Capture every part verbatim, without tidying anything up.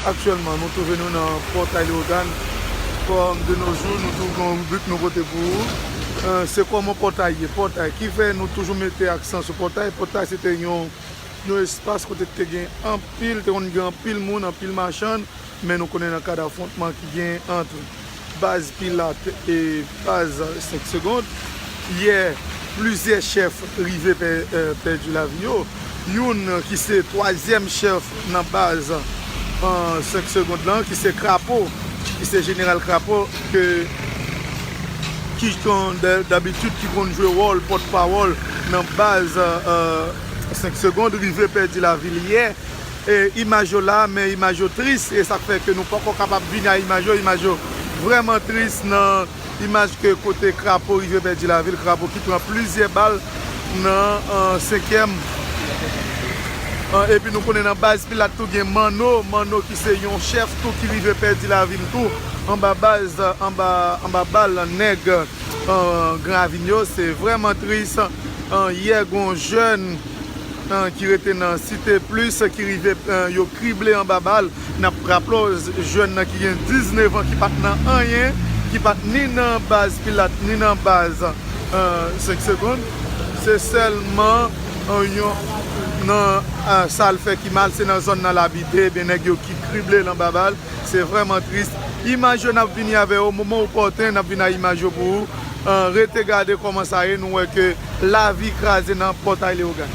Aktyèlman, nou twouve nou nan Pòtay Leyogàn. Kòm de nos jours, nou toujou gen yon ribrik nou pote pou ou. Eh, se kòman Pòtay ye? Pòtay, ki fè nou toujou mete aksan sou Pòtay? Pòtay se te yon, yon espas kote te gen anpil, te konn gen anpil moun, anpil machann, men nou konnen nan kad afwontman ki gen ant baz Pilat e baz Senk Segond. Yè, plizyè chèf rive pè-, eh, pèdi lavi yo. Youn ki se twazyèm chèf nan baz, eh, Senk Segond lan, ki se Krapo, ki se Jeneral Krapo, ke, ki konn, da-, dabitid, ki konn jwe wòl pòtpawòl nan baz, eh, Senk Segond, rive pèdi lavi l yè. E imaj yo la, men imaj yo tris, e sa k fè ke nou poko kapab vini a imaj yo. Imaj yo vrèman tris nan imaj ke kote Krapo rive pèdi lavi l, Krapo ki pran plizyè bal nan, eh, senkyèm. Eh, epi nou konnen nan baz Pilat tou gen Manno, Manno ki se yon chèf tou ki rive pèdi lavi l tou anba baz, anba, anba bal nèg, eh, Gran Ravin yo. Se vrèman tris. Eh, yè gon jèn, eh, ki rete nan Site Plis, ki rive, eh, yo krible anba bal. N ap raple w, jèn nan ki gen diznèf an, ki pa t nan anyen, ki pa t ni nan baz Pilat, ni nan baz, eh, Senk Segond. Se sèlman, eh, yon, nan, eh, sa l fè ki mal, se nan zòn nan l abite, ebyen nèg yo ki krible l anba bal. Se vrèman tris. Imaj yo n ap vini avè yo, moman opòten, n ap vin a imaj yo pou ou. Eh, rete gade kòman sa ye, nou wè ke lavi kraze nan Pòtay Leyogàn.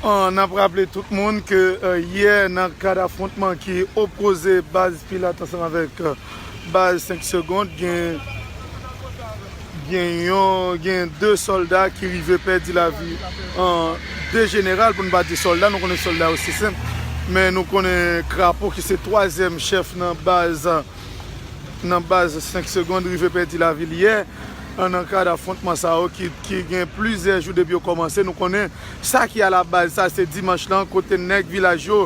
An, n ap raple tout moun ke, eh, yè, nan kad afwontman ki opoze baz Pilat ansanm avèk, eh, baz Senk Segond, gen, gen yon, gen de sòlda ki rive pèdi lavi. An, de jeneral, pou n pa di sòlda, nou konnen sòlda yo se senp, men nou konnen Krapo ki se twazyèm chèf nan baz, nan baz Senk Segond rive pèdi lavi l yè, an, nan kad afwontman sa yo ki, ki gen plizyè jou depi yo kòmanse. Nou konnen sa ki alabaz sa, se dimanch lan, kote nèg vilaj yo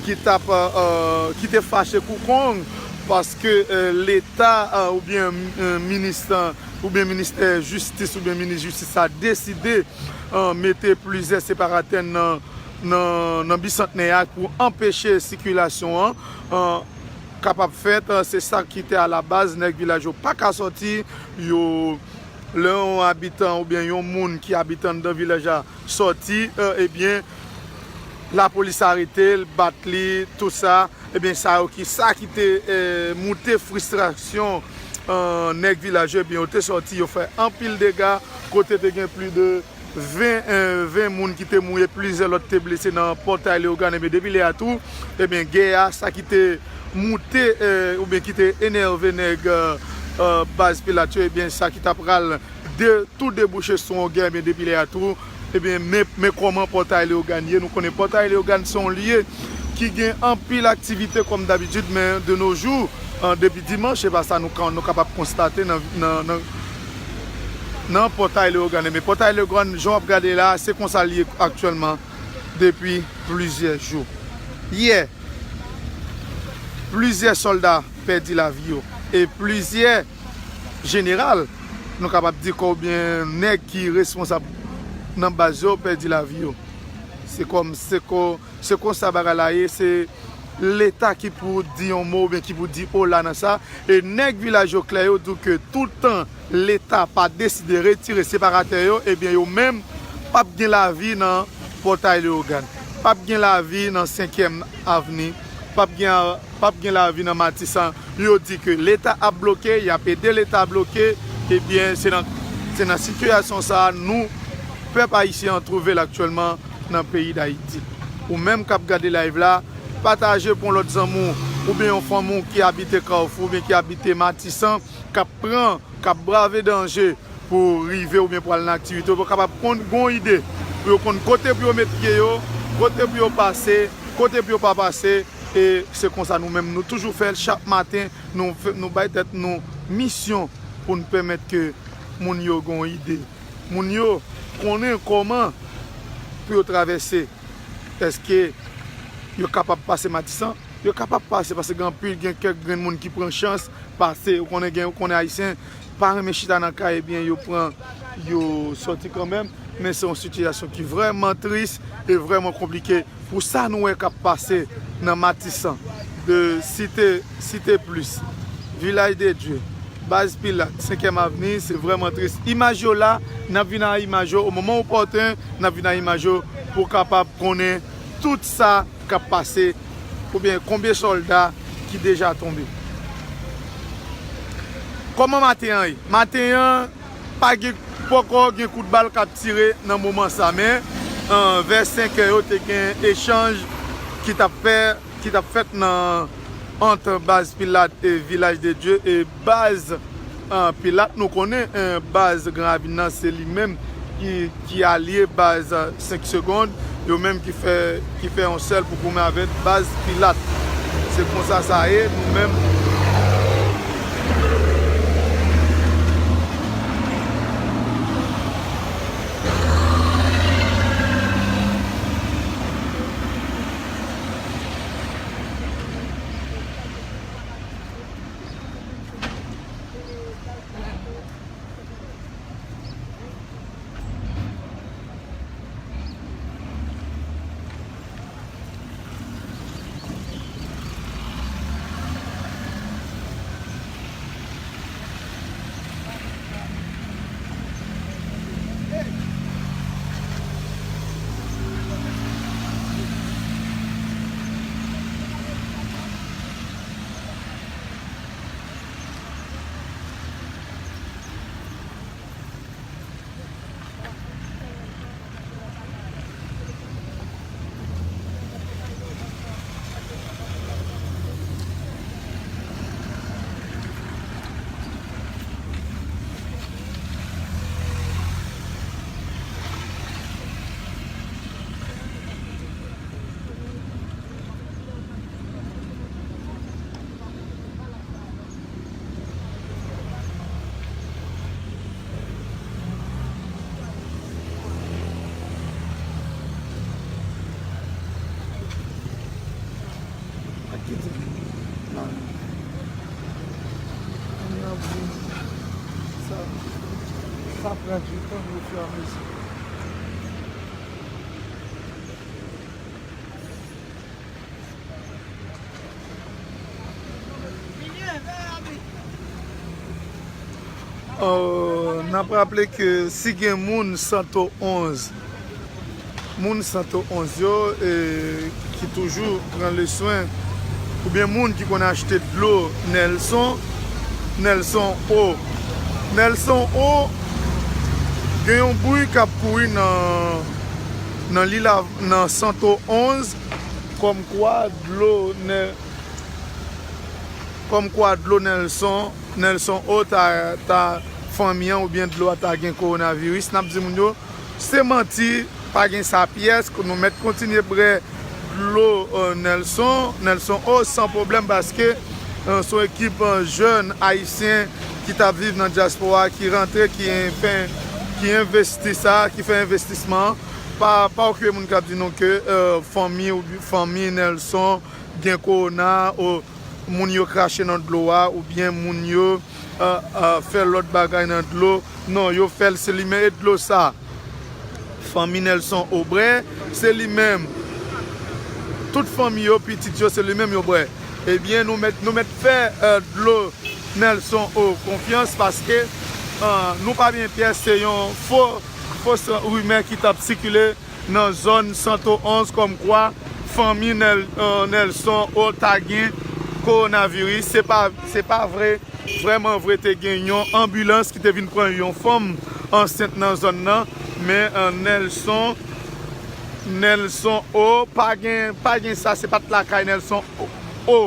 ki t ap, eh, eh, ki te fache koukong paske, eh, Leta, eh, oubyen, eh, minis, eh, oubyen ministè jistis oubyen minis jistis la deside, eh, mete plizyè separatè nan, nan, nan Bisantnè a pou anpeche sikilasyon an. Eh, kapab fèt, se sa ki te alabaz, nèg vilaj yo pa ka sòti, yo, lè yon abitan oubyen yon moun ki abite anndan vilaj la sòti, ebyen, lapolis arete l, bat li, tou sa, ebyen, sa yo ki, sa ki te, eh, moute fristrasyon, eh, nèg vilaj yo, ebyen, yo te sòti, yo fè anpil dega, kote te gen plis de ven, eh, ven moun ki te mouri, plizyè lòt te blese nan Pòtay Leyogàn, ebyen, depi lè a tou, ebyen, gè a, sa ki te moute, eh, oubyen ki te enève nèg, eh, eh, baz Pilat yo, ebyen, sa ki ta pral de, tou debouche sou yon gè, ebyen, depi lè a tou, ebyen, men, men kòman Pòtay Leyogàn ye. Nou konnen Pòtay Leyogàn se yon lye ki gen anpil aktivite kòm dabitid, men de nos jours, eh, depi dimanch, se pa sa nou ka, nou kapab konstate nan, nan, nan, nan Pòtay Leyogàn. Men Pòtay Leyogàn, jan w ap gade la, se konsa l ye aktyèlman depi plizyè jou. Yè, plizyè sòlda pèdi lavi yo. E plizyè jeneral, nou kapab di, oubyen nèg ki responsab nan baz yo pèdi lavi yo. Se kòm, se ko-, se konsa bagay la ye, se Leta ki pou di yon mo oubyen ki pou di ola nan sa. E nèg vilaj yo klè, yo di w ke toutan Leta pa deside retire separatè yo, ebyen, yo menm p ap gen lavi nan Pòtay Leyogàn, p ap gen lavi nan Senkyèm Avni, p ap gen, p ap gen lavi nan Matisan. Yo di ke Leta ap bloke, y ap ede Leta bloke. Ebyen, se nan, se nan sitiyasyon sa a nou, pèp ayisyen an, twouve l aktyèlman nan peyi Dayiti. Ou menm k ap gade live la, pataje pou yon lòt zanmi w oubyen yon fanmi w ki abite Kafou oubyen ki abite Matisan, k ap pran, k ap brave danje pou rive oubyen pou al nan aktivite yo, pou yo kapab konn, gen yon ide, pou yo konn kote pou yo met pye yo, kote pou yo pase, kote pou yo pa pase. E se konsa nou menm, nou toujou fè l chak maten, nou fè, nou bay tèt nou misyon pou n pèmèt ke moun yo gen yon ide. Moun yo konnen kòman pou yo travèse. Èske yo kapab pase Matisan? Yo kapab pase, paske gen anpil, gen kèk grenn moun ki pran chans pase. Ou konnen, gen, ou konnen Ayisyen pa renmen chita nan kay, ebyen, yo pran, yo sòti kanmenm. Men se yon sitiyasyon ki vrèman tris e vrèman konplike pou sa nou wè k ap pase nan Matisan, de Site, Site Plis, Vilaj de Dye, Baz Pilat, Senkyèm Avni. Se vrèman tris. Imaj yo la, n ap vin a imaj yo. O moman opòten, n ap vin a imaj yo pou w kapab konnen tout sa k ap pase, oubyen konbyen sòlda ki deja tonbe. Kòman maten an ye? Maten an, pa gen, poko gen kout bal k ap tire nan moman sa, men, eh, vè senk è yo te gen echanj ki t ap fè, ki t ap fèt nan, ant baz Pilat e Vilaj de Dye e baz, eh, Pilat. Nou konnen, eh, baz Gran Ravin nan, se li menm ki, ki alye baz, eh, Senk Segonn. Yo menm ki fè, ki fè yon sèl pou goumen avèk baz Pilat. Se konsa sa ye, nou menm. Sa, sa pran du tan au fur et à mesure. Euh, n ap raple ke si gen moun Santo onz, moun Santo onz yo, eh, ki toujou pran le swen, oubyen moun ki konn achte dlo Nelson, Nelson O. Nelson O, gen yon bri k ap kouri nan, nan Lil Av-, nan Santo onz, kòmkwa dlo Nel-, kòmkwa dlo Nelson, Nelson O ta, ta fanmi an oubyen dlo a ta gen kowonaviris. N ap di moun yo, se manti, pa gen sa pyès, nou mèt kontinye bwè dlo, euh, Nelson, Nelson O san pwoblèm paske, euh, se yon ekip, euh, jèn ayisyen ki t ap viv nan dyaspora, ki rantre, ki en-, fè, ki envesti sa, ki fè envestisman an. Pa, pa okipe moun k ap di nou ke, euh, fanmi ou fanmi Nelson gen kowona, o moun yo krache nan dlo a, oubyen moun yo, euh, euh, fè lòt bagay nan dlo. Non, yo fè l se li menm e dlo sa. Fanmi Nelson O bwè, se li menm. Tout fanmi yo, pitit yo, se li menm yo bwè. Ebyen, nou mèt, nou mèt fè, euh, dlo Nelson O konfyans paske, euh, nou pa byen pyès, se yon fo, fo rimè ki t ap sikile nan zòn Santo onz kòmkwa fanmi Nel-, euh, Nelson O ta gen kowonaviris. Se pa, se pa vre. Vrèman vre, te gen yon anbilans ki te vin pran yon fanm ansent nan zòn nan, men, euh, Nelson, Nelson O, pa gen, pa gen sa, se pa t lakay Nelson O, O,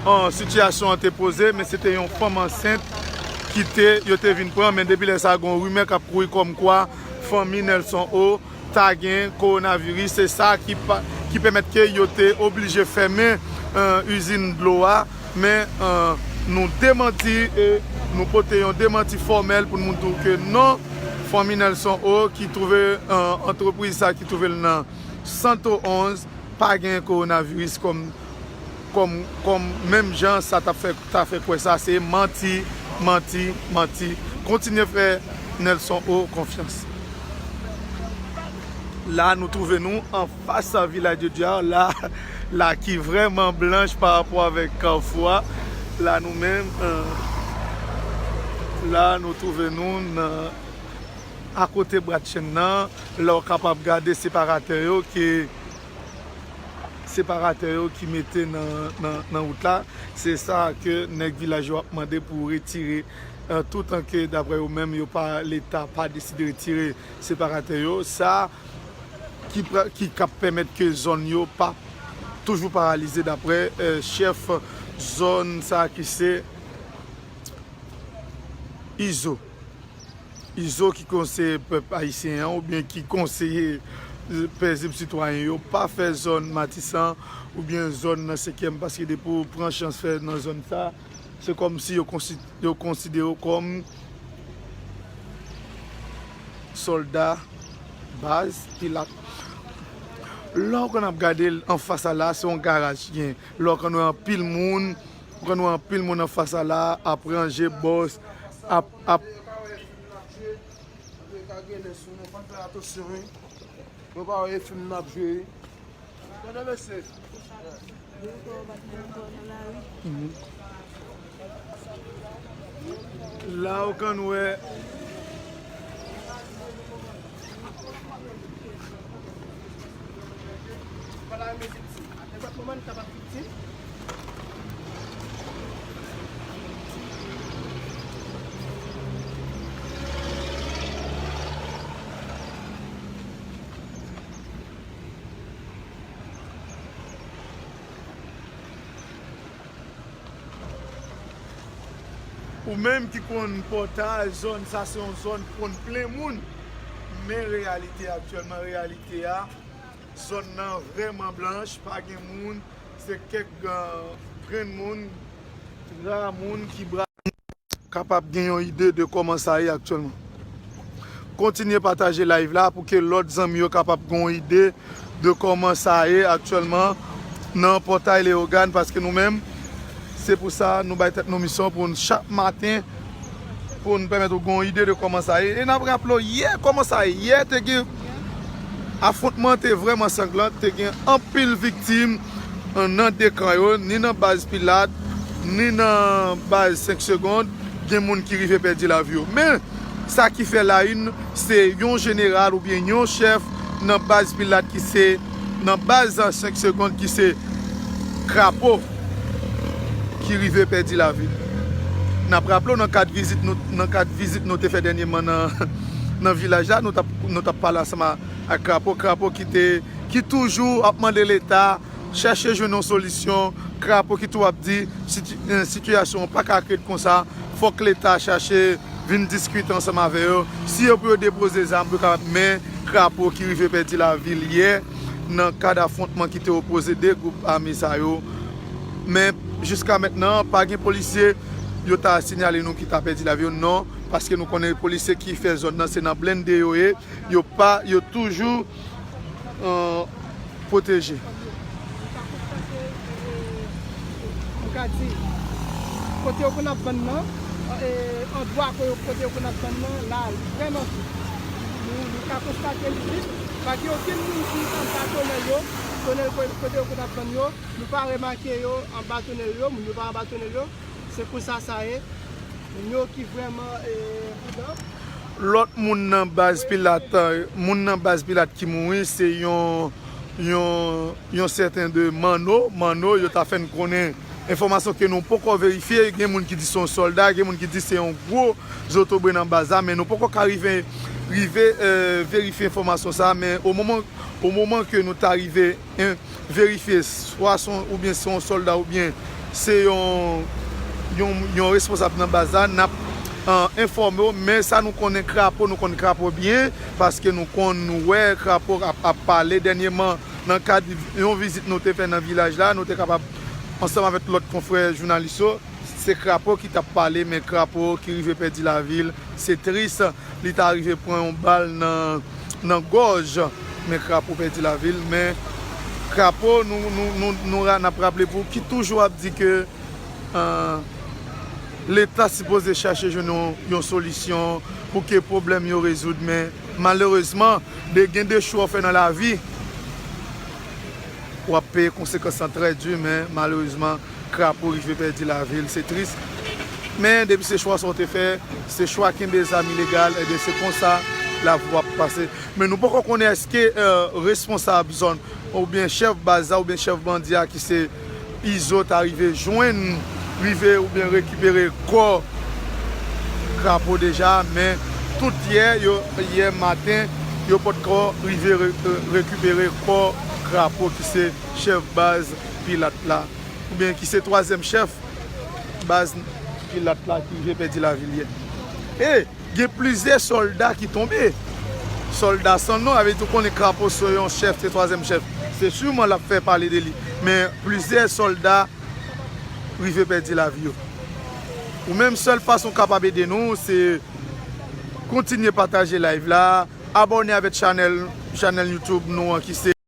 euh, sitiyasyon an te poze, men se te yon fanm ansent ki te, yo te vin pran, men depi lè sa, gen yon rimè k ap kouri kòmkwa fanmi Nelson O ta gen kowonaviris. Se sa ki pa, ki pèmèt ke yo te oblije fèmen, euh, izin dlo a. Men, euh, nou demanti e nou pote yon demanti fòmèl pou nou di w ke non, fanmi Nelson O ki twouve, euh, antrepriz sa ki twouve l nan Santo onz pa gen kowonaviris kòm, kòm, kòm menm jan sa t ap fè, ta fè kwè sa, se manti, manti, manti. Kontinye fè Nelson O konfyans. La, nou twouve nou anfas Vilaj de Dye a, la, la ki vrèman blanch pa rapò avèk Kafou a. La, nou menm, euh, la, nou twouve nou nan, akote bratchenn nan, la w kapab gade separatè yo ki, separatè yo ki mete nan, nan, nan wout la. Se sa ke nèg vilaj yo ap mande pou retire, euh, toutan ke, daprè yo menm, yo pa, Leta pa deside retire separatè yo. Sa ki pra-, ki k ap pèmèt ke zòn yo pa toujou paralize, daprè, euh, chèf zòn sa ki se Izo. Izo ki konseye pèp ayisyen an, oubyen ki konseye, euh, pezib sitwayen yo, pa fè zòn Matisan oubyen zòn nan senkyèm, paske depi w pran chans fè nan zòn sa, se kòmsi yo konsi-, yo konsidere w kòm sòlda baz Pilat. Lè w konn ap gade l anfas a la, se yon garaj ki gen. Lè w konn wè anpil moun, ou konn wè anpil moun anfas a la, ap ranje bòs, ap, ap. Yo pa wè fim n ap jwe wi. Tande mesye. La ou konn wè. Ou menm ki konn Pòtay, zòn sa se yon zòn ki konn plen moun. Men reyalite aktyèlman, reyalite a, zòn nan vrèman blanch, pa gen moun, se kèk, euh, grenn moun, ra moun ki bra-, kapab gen yon ide de kòman sa ye aktyèlman. Kontinye pataje live la pou ke lòt zanmi yo kapab gen yon ide de kòman sa ye aktyèlman nan Pòtay Leyogàn, paske nou menm, se pou sa nou bay tèt nou misyon pou n chak maten, pou n pèmèt ou gen yon ide de kòman sa ye. E n ap raple w, yè, kòman sa ye? Yè te gen afwontman, te vrèman sanglan, te gen anpil viktim, euh, nan de kan yo, ni nan baz Pilat, ni nan baz senk segonn, gen moun ki rive pèdi lavi yo. Men, sa ki fè la in, se yon jeneral oubyen yon chèf nan baz Pilat ki se, nan baz senk segonn ki se Krapo ki rive pèdi lavi l. N ap raple w nan kad vizit nou, nan kad vizit nou te fè dènyèman nan, nan vilaj la, nou t ap, nou t ap pale ansanm a, ak Krapo. Krapo ki te, ki toujou ap mande Leta chèche jwenn yon solisyon. Krapo ki tou ap di, siti-, eh, sitiyasyon an pa ka ret konsa, fòk Leta chache vin diskite ansanm avè yo. Si yo pou yo depoze zam, pou yo kapab, men Krapo ki rive pèdi lavi l yè nan kad afwontman ki te opoze de gwoup ame sa yo. Men jiska mentnan, pa gen polisye yo ta siyale nou ki ta pèdi lavi yo, non, paske nou konnen polisye ki fè zòn nan, se nan blende yo ye, yo pa, yo toujou, eh, pwoteje. M ka di, kote yo konn ap vann nan, eh, andwa ko-, kote yo konn ap vann nan, la, vrèman vit. Nou, nou ka konstate li vit. Pa gen okenn moun ki anba tonèl yo, tonèl ko-, kote yo konn ap vann yo, nou pa remake yo anba tonèl yo, moun yo pa anba tonèl yo. Se konsa sa ye. Moun yo ki vrèman, eh, pridan. Lòt moun nan baz Pilat, moun nan baz Pilat ki mouri, se yon, yon, yon sèten de Manno. Manno, yo ta fè n konnen enfòmasyon ke nou poko verifye. Gen moun ki di se yon sòlda, gen moun ki di se yon gwo zotobre nan baz la, men nou poko ka rive, rive, eh, verifye enfòmasyon sa a. Men o moman, o moman ke nou ta rive, eh, verifye swa se yon, oubyen se yon sòlda oubyen se yon, yon, yon responsab nan baz la, n ap, eh, enfòme w. Men sa nou konnen Krapo, nou konn Krapo byen, paske nou konn, nou wè Krapo ap, ap pale dènyèman nan kad yon vizit nou te fè nan vilaj la, nou te kapab, ansanm avèk lòt konfrè jounalis yo, se Krapo ki t ap pale, men Krapo ki rive pèdi lavi l. Se tris, li ta rive pran yon bal nan, nan gòj, men Krapo pèdi lavi l. Men Krapo, nou, nou, nou, nou ra-, n ap raple pou ki toujou ap di ke, eh, Leta sipoze chache jwenn yon, yon solisyon pou ke pwoblèm yo rezoud, men malerezman, de, gen de chwa w fè nan lavi, w ap peye konsekans lan trè di, men malerezman, Krapo rive pèdi lavi l, se tris. Men depi se chwa sa w te fè, se chwa kenbe zam ilegal, ebyen se konsa lavi w ap pase. Men nou poko konnen èske, eh, responsab zòn oubyen chèf baz la oubyen chèf bandi a ki se Izo ta rive jwenn, rive oubyen rekipere kò Krapo deja, men tout yè, yo, yè maten, yo potko rive re-, re-, rekipere kò Krapo ki se chèf baz Pilat la, oubyen ki se twazyèm chèf baz Pilat la ki rive pèdi lavi l yè. E gen plizyè sòlda ki tonbe. Sòlda san non, avè di w konnen Krapo se yon chèf, se twazyèm chèf. Se siman l ap fè pale de li. Men plizyè sòlda rive pèdi lavi yo. Ou menm, sèl fason w kapab ede nou, se kontinye pataje live la, abòne avèk chanèl, chanèl YouTube nou an ki se